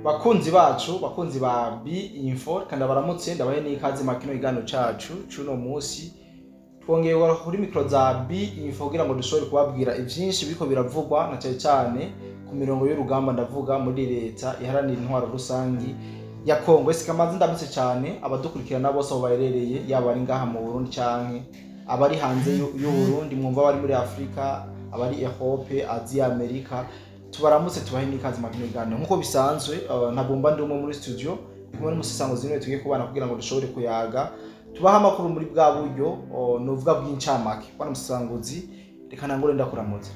Bakunzi bacu, bakunzi ba B Info, kandi baramutse, ndabahe n'ikaze makino iganiro cacu cuno munsi. Twongeye kuri micro za B Info kugira ngo dushobore kubabwira ivyinshi biriko biravugwa, na cyane cyane ku mirongo y'urugamba, ndavuga muri Leta Iharanira Intwaro Rusangi ya Kongo. Ese kamaze ndamutse cyane abadukurikirana bose aho baherereye, yaba ari ngaha mu Burundi canke abari hanze y'u Burundi, mwumva bari muri Afrika, abari Europe, Asia, Amerika, tubaramutse, tubahe n'ikaze makino iganiro. Nk'uko bisanzwe, ntabwo mba ndi umwe muri studio, ndi kumwe n'umusisanguzi niwe tugiye kubana kugira ngo dushobore kuyaga, tubahe amakuru muri bwa buryo nuvuga bw'incamake. Bwana musisanguzi, reka nangure ndakuramutse.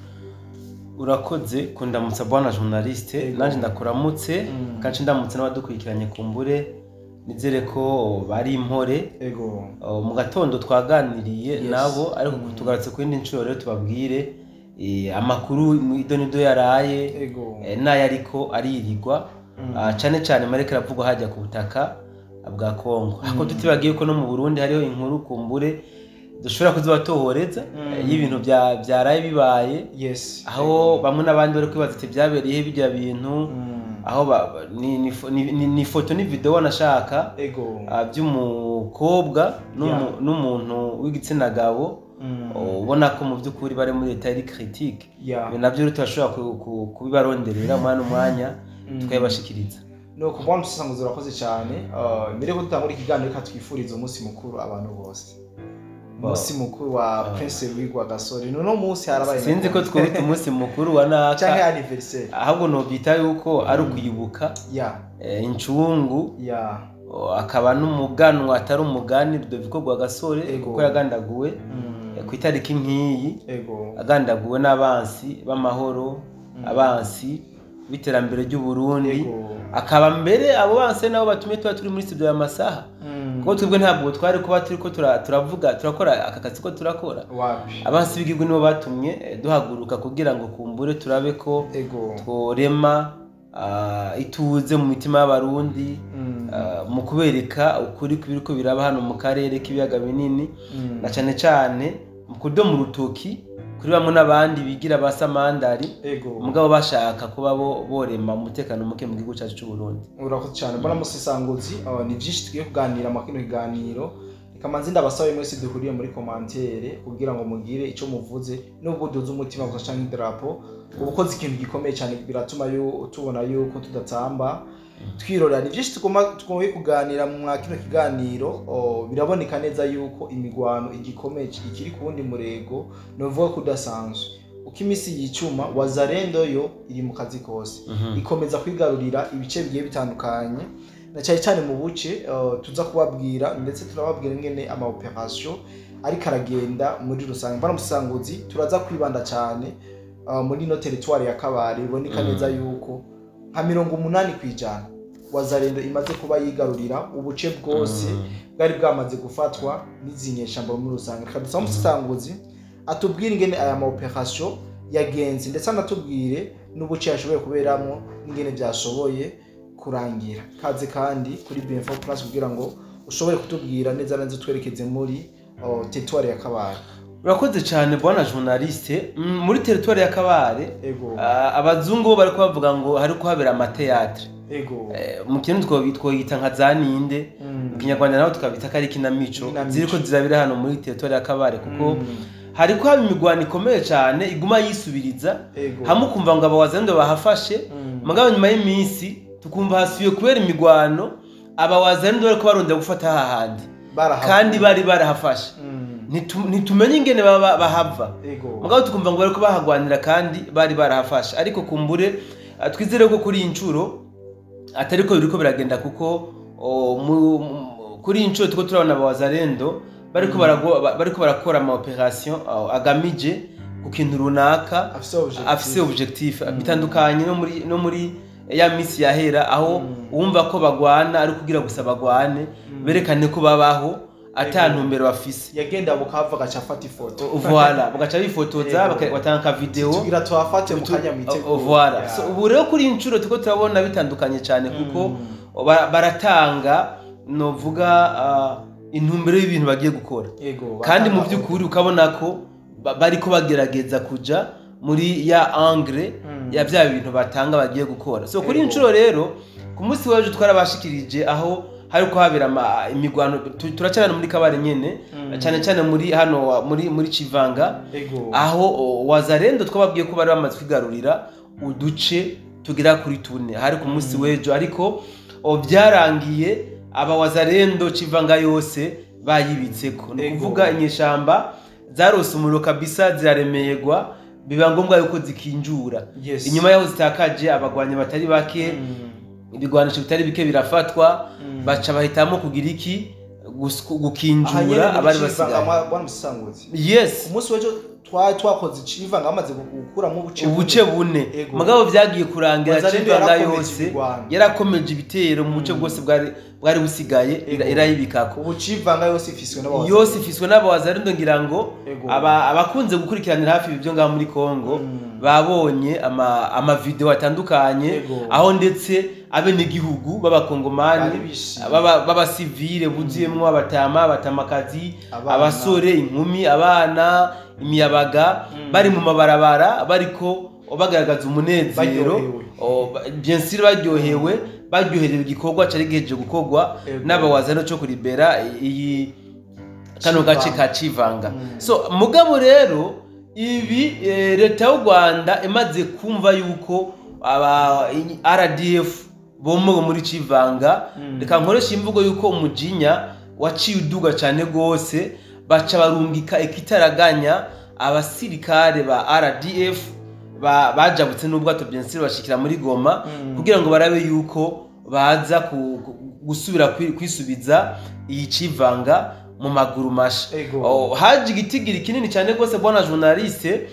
Urakoze kundamutsa, bwana journaliste. Nanje ndakuramutse, kandi ndamutse n'abadukurikiranye. Kumbure nizere ko bari impore. Mu gatondo twaganiriye nabo, ariko tugarutse ku yindi nshuro rero tubabwire amakuru mu idonido yaraye n'ayo ariko aririrwa. Cane cane mariko aravugwa hajya ku butaka bwa Kongo, ariko tutibagiye ko no mu Burundi hariho inkuru kumbure dushobora kuzibatohoreza y'ibintu vyaraye bibaye, aho bamwe n'abandi bari kwibaza ati byabereye bijya bintu, aho ni foto ni video wanashaka by'umukobwa n'umuntu w'igitsina gabo, ubona ko mu by'ukuri bari muri état iri critique. Ibi navyo rero turashobora kubibaronderera umwanya n'umwanya, tukabibashikiriza. Nuko bwana musisanguzi, urakoze cyane. Mbere yuko dutangura ikiganiro, reka twifurize umunsi mukuru abantu bose, umunsi mukuru wa Prince Louis Rwagasore. Nuno munsi harabaye Sinzi ko twita umunsi mukuru wa canke naka, anniversaire. Ahubwo nobyita yuko ari ukwibuka incungu, akaba n'umuganwa atari umugani, Rudoviko Rwagasore, kuko yagandaguwe ku itariki nk'iyi, agandaguwe n'abansi b'amahoro, abansi b'iterambere ry'u Burundi. Akaba mbere abo bansi nabo batumye tuba turi muri studio ya masaha, kuko twebwe ntabwo twari kuba turiko turavuga, turakora aka kazi ko turakora. Wapi. Abansi b'igihugu nibo batumye duhaguruka kugira ngo kumbure turabe ko tworema ituze mu mitima y'Abarundi, mu kubereka ukuri kw'ibiriko biraba hano mu karere k'ibiyaga binini, na cane cane mu kudoma urutoki kuri bamwe n'abandi bigira ba samandari, mugabo bashaka kuba bo borema umutekano muke mu gihugu cyacu cy'u Burundi. Urakoze cyane, mbona musesanguzi. Ni byinshi tugiye kuganira mu kino kiganiro. Reka manze ndabasabe mwese duhuriye muri commentaire kugira ngo mugire icyo muvuze, nubwo uduze umutima gusa canke idarapo, uba ukoze ikintu gikomeye cyane, biratuma tubona yuko tudatamba twirora. Ni byinshi tugomba tugoye kuganira mu kino kiganiro. Biraboneka neza yuko imigwano igikomeye ikiri ku wundi murego novuga ko udasanzwe. Uko iminsi yicuma, Wazalendo yo iri mu kazi kose, ikomeza kwigarurira ibice bigiye bitandukanye, na cyane cyane mu buce tuza kubabwira, ndetse turababwira ingene ama operation ariko aragenda muri rusange. Mbona musanguzi, turaza kwibanda cyane muri no territoire ya Kabare. Biboneka neza yuko nka 80% Wazalendo imaze kuba yigarurira ubuce bwose bwari bwamaze gufatwa n'izi nyeshamba muri rusange. Reka dusaba umusanguzi atubwire ingene aya ma operation yagenze, ndetse anatubwire n'ubuce yashoboye kuberamo n'ingene byashoboye kurangira. Kaze kandi kuri B4 Plus kugira ngo ushobore kutubwira neza neza, twerekeze muri territoire ya Kabare. Urakoze cyane, bwana journaliste. Muri territoire ya Kabare, abazungu bo bariko bavuga ngo hari kuhabera ama théâtre. Mu kintu twoyita nka za ninde, mu Kinyarwanda naho tukabita ko ari ikinamico Ikinamico. ziriko zirabera hano muri territoire ya Kabare, kuko hariko haba imigwano ikomeye cyane iguma yisubiriza, hamwe ukumva ngo abawazalendo bahafashe, mugabo nyuma y'iminsi tukumva hasubiye kubera imigwano, abawazalendo bariko barondera gufata hahandi kandi bari barahafashe. Ntitumenye ingene baba bahava, mugabo tukumva ngo bariko bahagwanira kandi bari barahafashe. Ariko kumbure twizere ko kuri iyi ncuro atariko biriko biragenda, kuko kuri iyi ncuro turiko turabona abawazalendo bariko barakora ama operation agamije ku kintu runaka, afise objectif. Afise objectif bitandukanye no muri ya misi yahera, aho wumva ko bagwana ari kugira gusa bagwane, berekane ko babaho ata ntumbero bafise. Yagenda bukava agaca afata ifoto. Voilà, bagaca bifotoza, batanga ka video. Tugira tuhafate mu kanya mwitegure. Voilà. Yeah. So, ubu rero kuri iyi nshuro turiko turabona bitandukanye cyane, kuko baratanga novuga intumbero y'ibintu bagiye gukora, kandi mu batanga by'ukuri ukabona ko bariko bagerageza kuja muri ya angle ya bya bintu batanga bagiye gukora. So kuri iyi nshuro rero Ku munsi w'ejo twarabashikirije aho hari ko habera imigwano, turacyari muri Kabare nyene, cyane cyane muri hano muri Civanga. Aho Wazalendo twababwiye ko bari bamaze kwigarurira uduce tugera kuri 4 hari ku munsi w'ejo, ariko byarangiye aba Wazalendo Civanga yose bayibitseko. Ni kuvuga inyeshamba zarose umuriro kabisa, ziraremeyegwa, biba ngombwa yuko zikinjura. Inyuma yaho zitakaje abagwanyi batari bake, ibigwanisho bitari bike birafatwa, baca bahitamo kugira iki, gukinjura abari basigaye. Yes, umunsi w'ejo twakoze Civanga bamaze gukuramo ubuce bune, mugabo vyagiye kurangira Civanga yose yarakomeje ibitero mu buce bwose bwari busigaye, irayibikako. Ubu Civanga yose ifiswe n'abawazalendo. Ngira ngo abakunze gukurikiranira hafi ibyo ngaho muri Kongo babonye ama video atandukanye, aho ndetse abenegihugu b'abakongomani b'abasivile buzuyemwo abatama, abatamakazi, abasore, inkumi, abana, imiyabaga, bari mu mabarabara bariko bagaragaza umunezero, bien sûr baryohewe, baryoherewe igikorwa cari gihejeje gukorwa n'abawazalendo cyo kuribera iyi kano gace ka Civanga. So mugabo rero ibi leta y'u Rwanda imaze kumva yuko aba RDF bomo muri Civanga, reka nkoresha imvugo yuko umujinya waciye uduga cyane gose, baca barungika ikitaraganya abasirikare ba RDF bajabutse n'ubwato bien sûr bashikira muri Goma, kugira ngo barabe yuko baza gusubira kwisubiza iyi Civanga mu maguru masha. Haje igitigiri kinini cyane gose bwana journaliste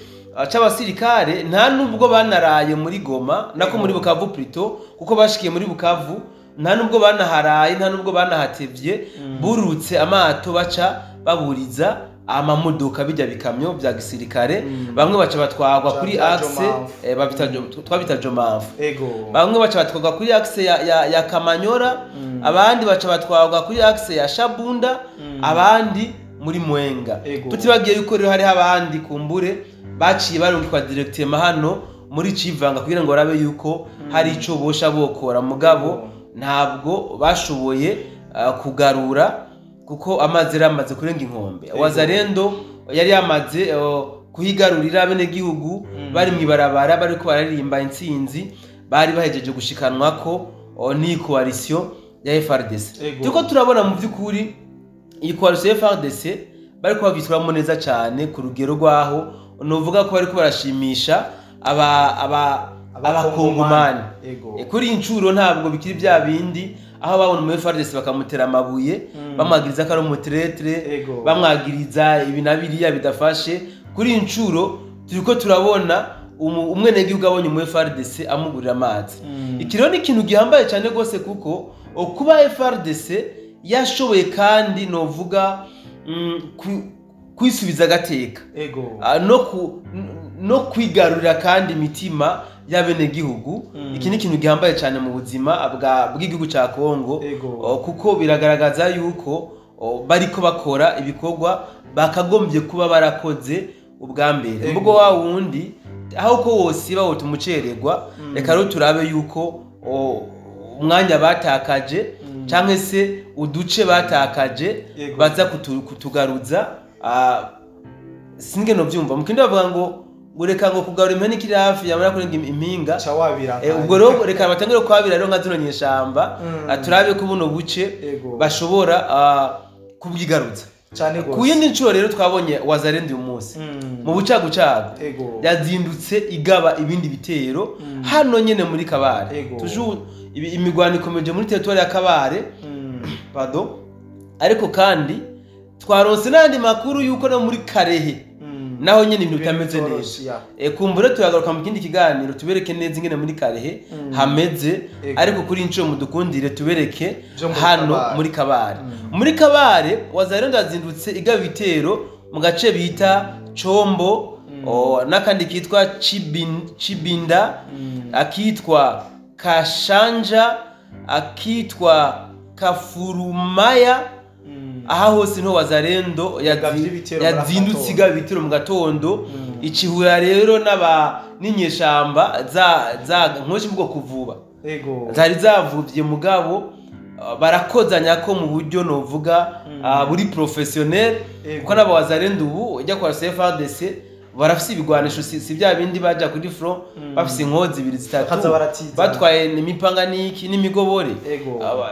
c'abasirikare, nta nubwo banaraye muri Goma nako muri Bukavu plutôt, kuko bashikiye muri Bukavu nta nubwo banaharaye, nta nubwo banahatevye, burutse amato baca baburiza amamodoka bijya bikamyo bya gisirikare, bamwe baca batwagwa kuri axe twabita Jomamfu. Bamwe baca batwagwa kuri axe ya Kamanyora, abandi baca batwagwa kuri axe ya Shabunda, abandi muri Mwenga. Tutibagiye yuko rero hari abandi kumbure baciye barungikwa directement hano muri Civanga kugira ngo barabe yuko hari ico bosha bokora, mugabo ntabwo bashoboye kugarura kuko amazi yaramaze kurenga inkombe. Wazalendo yari yamaze kuhigarurira bene gihugu, bari mwibarabara bariko bararirimba intsinzi, bari bahejeje gushikanwa ko ni coalition ya FARDC. Tuko turabona mu byukuri iyi coalition ya FARDC bariko babitwaramo neza cyane ku rugero rwaho novuga ko bariko barashimisha abakongomani. Kuri incuro ntabwo bikiri bya bindi aho babona mu FARDC bakamutera amabuye, bamwagiriza ko ari umuteretre, bamwagiriza ibi na biriya bidafashe. Kuri incuro turiko turabona umwenegihugu abonye mu FARDC amugurira amazi. Iki rero ni ikintu gihambaye cyane gose, kuko kuba FARDC yashoboye kandi novuga kwisubiza agateka no kwigarurira kandi imitima y'abenegihugu. Iki ni ikintu gihambaye cyane mu buzima bw'igihugu ca Kongo, kuko biragaragaza yuko bariko bakora ibikorwa bakagombye kuba barakoze ubwa mbere. Mbugo wa wundi aho ko wosiba wotumucererwa, reka rero turabe yuko umwanya batakaje canke se uduce batakaje baza kutugaruza. Singe no byumva mukindi bavuga ngo reka ngo kugarura impene kiri hafi yamara kurenga impinga ubwo rero reka batangire kwabira rero nka zino nyeshamba, turabe ko buno buce bashobora kubwigaruza cyane gose. Ku yindi ncuro rero twabonye Wazalendo uyu munsi mu bucagucagu yazindutse igaba ibindi bitero hano nyene muri Kabare. Toujours imigwano ikomeje muri territoire ya Kabare, pardon, ariko kandi twaronse n'andi makuru yuko no muri Karehe naho nyene ibintu bitameze neza. Kumbure turagaruka mu kindi kiganiro tubereke neza ingene muri Karehe hameze, ariko kuri inco mudukundire tubereke hano muri Kabare. Muri Kabare Wazalendo yazindutse igaba ibitero mu gace bita Chombo, n'akandi kitwa Chibinda, akitwa Kashanja, akitwa Kafurumaya. Aha hose niho Wazalendo yazindutse igaba ibitero mu gatondo. Ikihura rero n'inyeshamba za nkoshi mvugo kuvuba. Ego. Zari zavuvye mugabo barakozanya ko mu buryo novuga buri professionnel, kuko nabo Wazalendo ubu ujya kwa FARDC barafise ibigwanisho, si bya bindi baja kuri front bafise inkozi ibiri zitatu batwaye n'imipanga n'iki n'imigobore.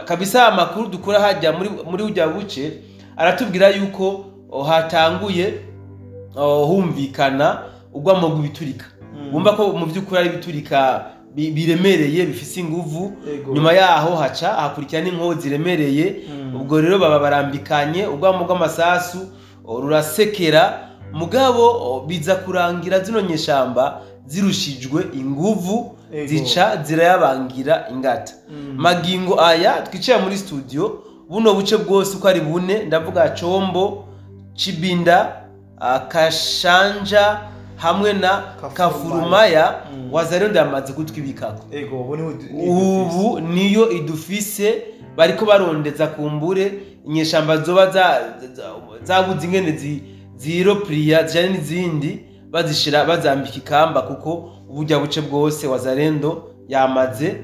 Kabisa amakuru dukura hajya muri ujya buce aratubwira yuko hatanguye humvikana ugwa mu biturika. Wumva ko mu by'ukuri ari biturika biremereye bifise inguvu. Nyuma yaho haca hakurikira n'inkozi ziremereye. Ubwo rero baba barambikanye ugwa mu rw'amasasu rurasekera, mugabo biza kurangira zino nyeshamba zirushijwe inguvu zica zirayabangira ingata. Magingo aya twicaye muri studio buno buce bwose uko ari bune, ndavuga Chombo, Chibinda, Kashanja hamwe na Kafurumaya, Wazalendo yamaze kutwibikako. Ubu niyo idufise, bariko barondeza kumbure inyeshamba zoba zabuze ingene ziropriya zijanye n'izindi bazishira bazambika ikamba, kuko uburya buce bwose Wazalendo yamaze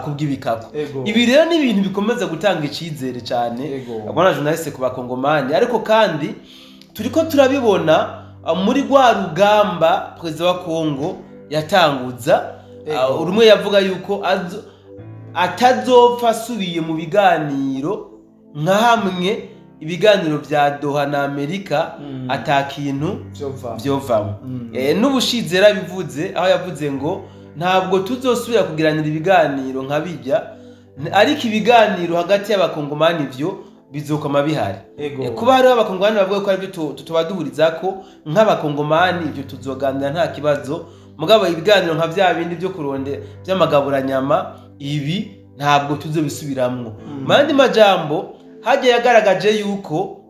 kubwibikako. Ibi rero ni ibintu bikomeza gutanga icizere cyane abona journaliste ku bakongomani, ariko kandi turiko turabibona muri rwa rugamba perezida wa Kongo yatanguza. Urumwe yavuga yuko atazopfa asubiye mu biganiro nka hamwe ibiganiro vya Doha na Amerika atakintu vyovamo. N'ubushize yarabivuze aho yavuze ngo ntabwo tuzosubira kugiranira ibiganiro nka bijya, ariko ibiganiro hagati y'abakongomani vyo bizokoma bihari. Kuba hariho abakongomani bavuga ko aribyo tubaduhurizako nk'abakongomani, ibyo tuzoganira nta kibazo, mugabo ibiganiro nka vya bindi byo kuronde by'amagaburanyama ibi ntabwo tuzobisubiramwo. Mandi majambo hajya yagaragaje yuko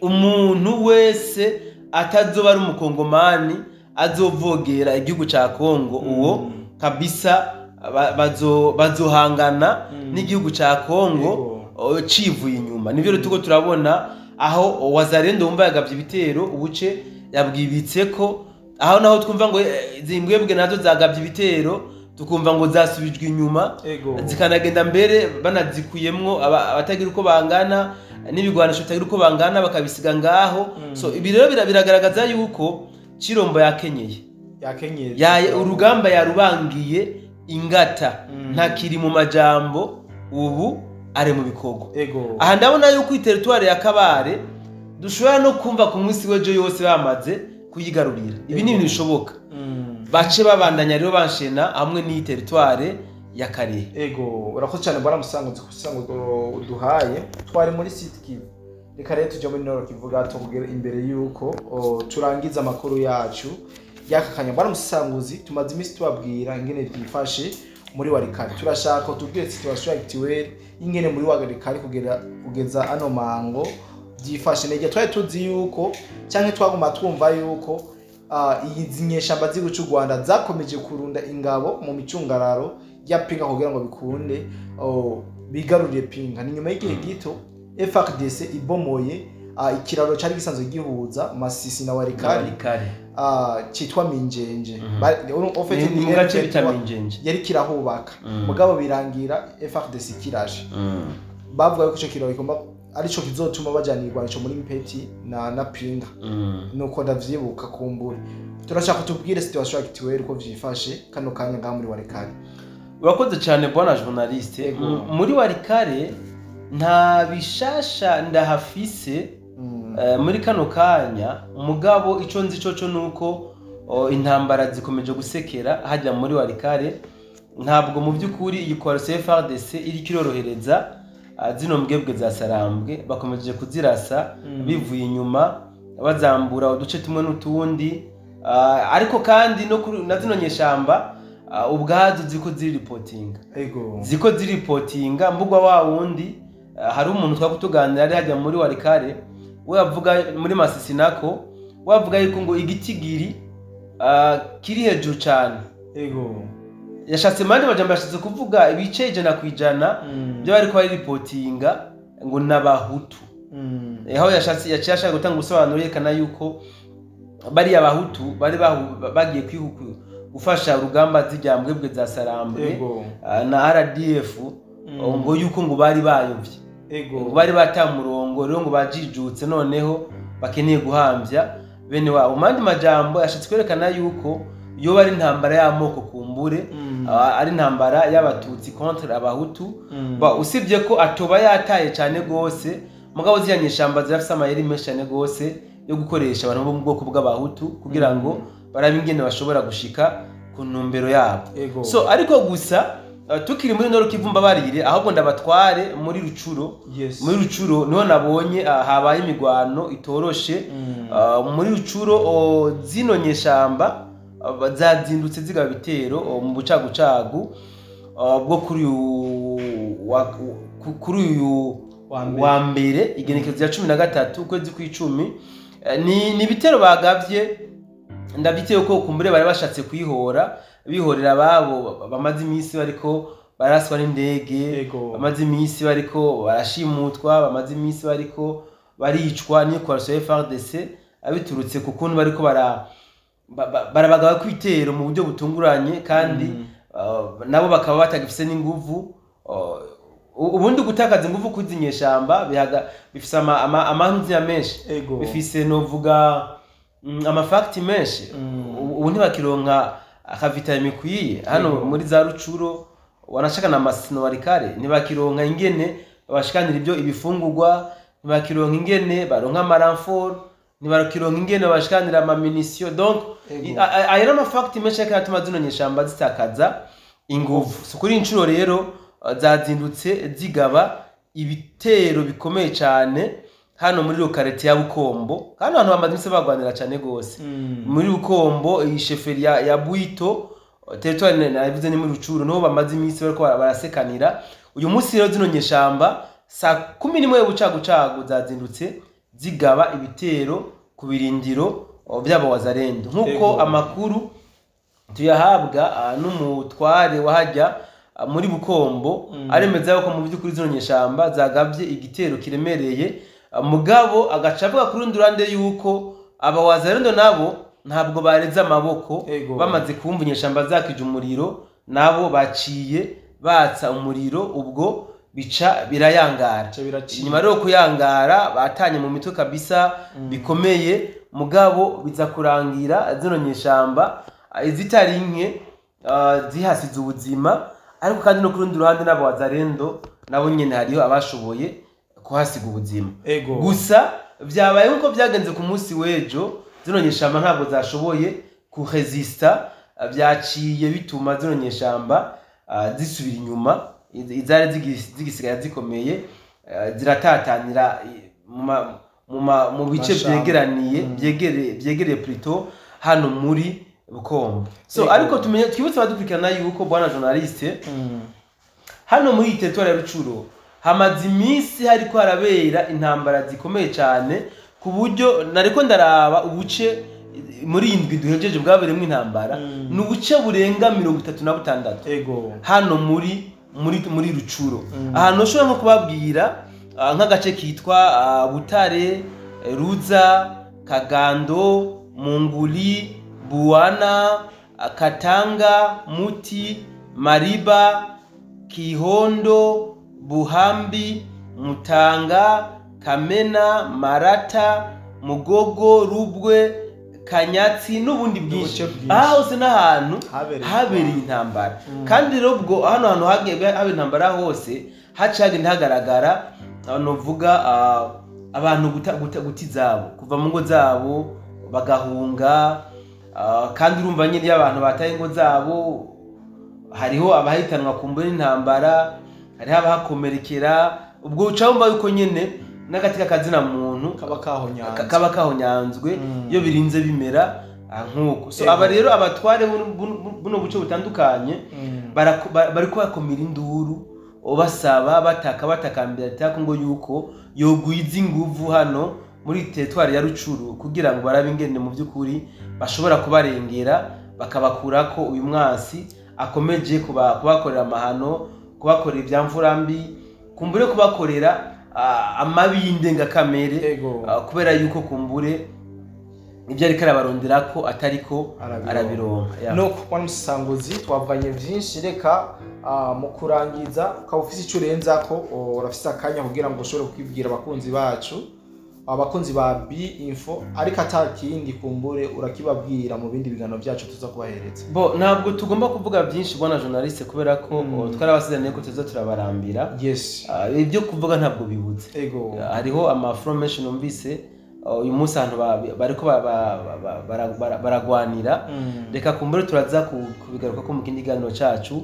umuntu wese atazoba ari umukongomani azovogera igihugu ca Kongo, uwo kabisa bazohangana n'igihugu ca Kongo civuye inyuma. Nivyo tuko turabona aho Wazalendo wumva yagavye ibitero ubuce yabwibitse ko aho naho twumva ngo zimbwebwe nazo zagavye ibitero, tukumva ngo zasubijwe inyuma zikanagenda mbere banazikuyemwo abatagira uko bangana n'ibigwanisho bitagira uko bangana bakabisiga ngaho. So ibi rero biragaragaza yuko Chirombo yakenyeye urugamba yarubangiye ingata, ntakiri mu majambo ubu ari mu bikorwa. Aha ndabona yuko territoire ya Kabare dushobora no kumva ku munsi w'ejo yose bamaze kuyigarurira. Ibi ni ibintu bishoboka. Bace babandanya rero banshena hamwe n'iyi territoire ya Karehe. Ego, urakoze cyane bwana Musango kusango uduhaye. Twari muri Sud Kivu. Reka rero tujye muri Nord Kivu gato kugera imbere yuko turangiza amakuru yacu yakakanya. Bwana Musanguzi, tumaze iminsi tubabwira ingene byifashe muri Walikale. Turashaka tubwire situation actuelle ingene muri Walikale kugeza ano mango byifashe. Nege twari tuzi yuko canke twaguma twumva yuko iyi nyeshamba z'igihugu cy'u Rwanda zakomeje kurunda ingabo mu micungararo ya Pinga kugira ngo bikunde bigarurire Pinga. Ni nyuma y'igihe gito FARDC ibomoye ikiraro cari gisanzwe gihuza Masisi na Walikale citwa Minjenje. Ni gace bita Minjenje yari kirahubaka, mugabo birangira FARDC kiraje. Bavuga yuko ico kiraro igomba arico kizotuma bajanirwa ico muri Mpeti na Pinga. Nuko ndavyibuka kumbure. Turashaka tubwire situation actuelle uko vyifashe kano kanya ngaha muri Walikale. Urakoze cyane bwana journaliste. Muri Walikale nta bishasha ndahafise muri kano kanya, mugabo ico nzi coco nuko intambara zikomeje gusekera hajya muri Walikale. Ntabwo mu by'ukuri iyi coalition FARDC iri kirorohereza zino mbwebwe za Sarambwe, bakomeje kuzirasa bivuye inyuma bazambura uduce tumwe n'utundi. Ariko kandi no na zino nyeshamba ubwazo ziko ziri reportinga. Ziko ziri reportinga mbugwa wa wundi. Hari umuntu twakutuganira ari hajya muri Walikale, we avuga muri Masisi nako, we avuga yuko ngo igitigiri kiri hejuru cyane. Yashatse mandi majambo yashatse kuvuga ibice 100% byo bari ko reportinga ngo nabahutu. Aho yashatse yaciye ashaka gutanga ubusobanuro yerekana yuko bari abahutu bari bagiye gufasha urugamba zijya mbwebwe za Sarambwe na RDF, ngo yuko ngo bari bayovye, ngo bari batamurongo, rero ngo bajijutse noneho bakeneye guhamvya bene wabo. Mandi majambo yashatse kwerekana yuko iyo bari intambara y'amoko kumbure, ari intambara y'abatutsi contre abahutu. Ba usibye ko atoba yataye cyane gose, mugabo ziriya nyeshamba zirafise amayeri menshi cyane gose yo gukoresha abantu bo mu bwoko bw'abahutu kugira ngo barabe ingene bashobora gushika ku ntumbero yabo. So ariko gusa tukiri muri Nord Kivu mbabarire, ahubwo ndabatware muri Rucuro. Muri Rucuro niho nabonye habaye imigwano itoroshe. Muri Rucuro zino nyeshamba zazindutse zigaba bitero mu bucagucagu bwo kuri uyu wa mbere igenekerezo rya 13 ukwezi kw'icumi. Ni bitero bagavye, ndabyiteye ko kumbure bari bashatse kwihora, bihorera ababo bamaze iminsi bariko baraswa n'indege, bamaze iminsi bariko barashimutwa, bamaze iminsi bariko baricwa ni coalition FARDC, abiturutse ku kuntu bariko barabagaba kwitero mu buryo butunguranye, kandi nabo bakaba batagifise n'inguvu. Ubundi gutakaza inguvu kuzinyeshamba bihaga bifise amanzi menshi, bifise novuga amafakti menshi. Ubu ntibakironka akavitami mikwiye hano muri za Rucuro, wanashaka na masino warikare, ntibakironka ingene babashikanira ibyo ibifungurwa, ntibakironka ingene baronka amaranfor, ntibakironka ingene babashikanira amamunisiyo. Donc ayo amafakti menshi akatuma zino nyeshamba zitakaza inguvu. So kuri inshuro rero zazindutse zigaba ibitero bikomeye cyane hano muri lokalite ya Bukombo. Hano hantu bamaze iminsi bagwanira cyane gose muri Bukombo, iyi sheferi ya Buito territoire navuze ni muri Rucuro, niho bamaze iminsi bariko barasekanira. Uyu munsi rero zino nyeshamba saa 11 y'ubucagucagu zazindutse zigaba ibitero ku birindiro by'aba wazarendo, nkuko amakuru tuyahabwa n'umutware wahajya muri Bukombo, aremeza ko mu by'ukuri zino nyeshamba zagabye igitero kiremereye. Mugabo agaca avuga kuri rundi ruhande yuko aba wazarendo nabo ntabwo bareze amaboko, bamaze kumva inyeshamba zakije umuriro, nabo baciye batsa umuriro, ubwo bica birayangara. Inyuma rero kuyangara batanye mu mitwe kabisa bikomeye, mugabo biza kurangira zino nyeshamba izitari nke zihasize ubuzima. Ariko kandi no kurundi ruhande nabo wazarendo nabo nyene hariho abashoboye kuhasiga ubuzima. Gusa vyabaye nkuko byagenze ku munsi w'ejo, zino nyeshamba ntabwo zashoboye kuresista, vyaciye bituma zino nyeshamba zisubira inyuma, izari zigisigaye zikomeye ziratatanira mu bice byegeraniye byegereye plutôt hano muri Bukombo. So ariko tumenye twibutse abadukurikirana yuko bwana journaliste, hano muri territoire ya Rucuro hamaze iminsi hariko harabera intambara zikomeye cyane, ku buryo nariko ndaraba ubuce muri indwi duhejeje bwaberemwe intambara, ni ubuce burenga 36 hano muri Rucuro. Ahantu ushobora nko kubabwira nk'agace kitwa Butare, Ruza, Kagando, Munguli, Buwana, Katanga, Muti, Mariba, Kihondo, Buhambi, Mutanga, Kamena, Marata, Mugogo, Rubwe, Kanyatsi n'ubundi bwinshi. Aha hose n'ahantu habereye intambara. Kandi rero ubwo hano hantu hagiye haba intambara hose haca hagenda hagaragara novuga abantu guta izabo, kuva mu ngo zabo bagahunga. Kandi urumva nyine iyo abantu bataye ingo zabo hariho abahitanwa kumbura intambara, hariho abahakomerekera. Ubwo uca wumva yuko nyene n'agatika kazina muntu kaba kahonyanzwe iyo birinze bimera nkuko. So aba rero abatware buno buce butandukanye bariko bakomira induru, basaba batakambira ati ngo yuko yogwiza inguvu hano muri territoire ya Rucuru kugira ngo barabe ingene mu by'ukuri bashobora kubarengera bakabakurako uyu mwansi akomeje kubakorera amahano, kubakorera ibyamvura mbi, kumbure kubakorera amabi y'indengakamere, kubera yuko kumbure Ibyo ariko arabarondera ko atariko Arabironka. arabironka. Yeah. Nuko bwana Musesanguzi, twavuganye vyinshi. Reka mu kurangiza, ukaba ufise ico urenzako, urafise akanya kugira ngo ushobore kwibwira abakunzi bacu, abakunzi ba B Info, ariko atakindi kumbure urakibabwira mu bindi biganiro byacu tuza kubahereza. Bo, ntabwo tugomba kuvuga byinshi, bwana journaliste, kubera ko twarabasezeraniye ko tuza turabarambira. Ibyo kuvuga ntabwo bibuze. Hariho amaformation numvise uyu munsi ahantu bariko baragwanira. Reka kumbure turaza kubigaruka ko mu kindi kiganiro cacu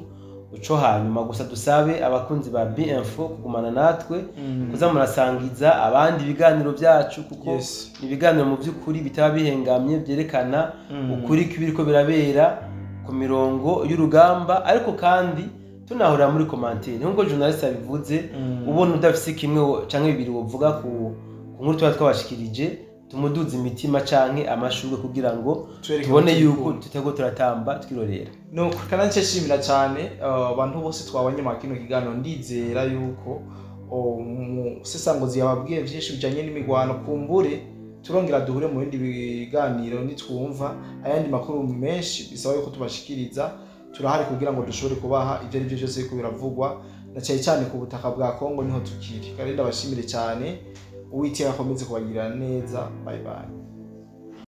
uco hanyuma. Gusa dusabe abakunzi ba B-Info kugumana natwe, kuza murasangiza abandi ibiganiro byacu, kuko ibiganiro mu by'ukuri bitaba bihengamye, byerekana ukuri kw'ibiriko birabera ku mirongo y'urugamba. Ariko kandi tunahurira muri commentaire, nk'uko journaliste yabivuze. Ubona udafise kimwe canke bibiri wovuga ku nkuru tuba twabashikirije, tumuduze imitima canke amashurwe kugira ngo Twereke tubone ko turi yuko kumwe. tutego turatamba twirorera. Nuko kandi nce nshimira cyane abantu bose twabanye mu kino kiganiro. Ndizera yuko umusesanguzi yababwiye byinshi bijanye n'imigwano. Kumbure turongera duhure mu bindi biganiro nitwumva ayandi makuru menshi bisaba yuko tubashikiriza. Turahari kugira ngo dushobore kubaha ibyo ari byo byose biriko biravugwa, na cyane cyane ku butaka bwa Kongo niho tukiri. Kandi ndabashimire cyane, Uwiteka akomeze kubagirira neza. Bye bye.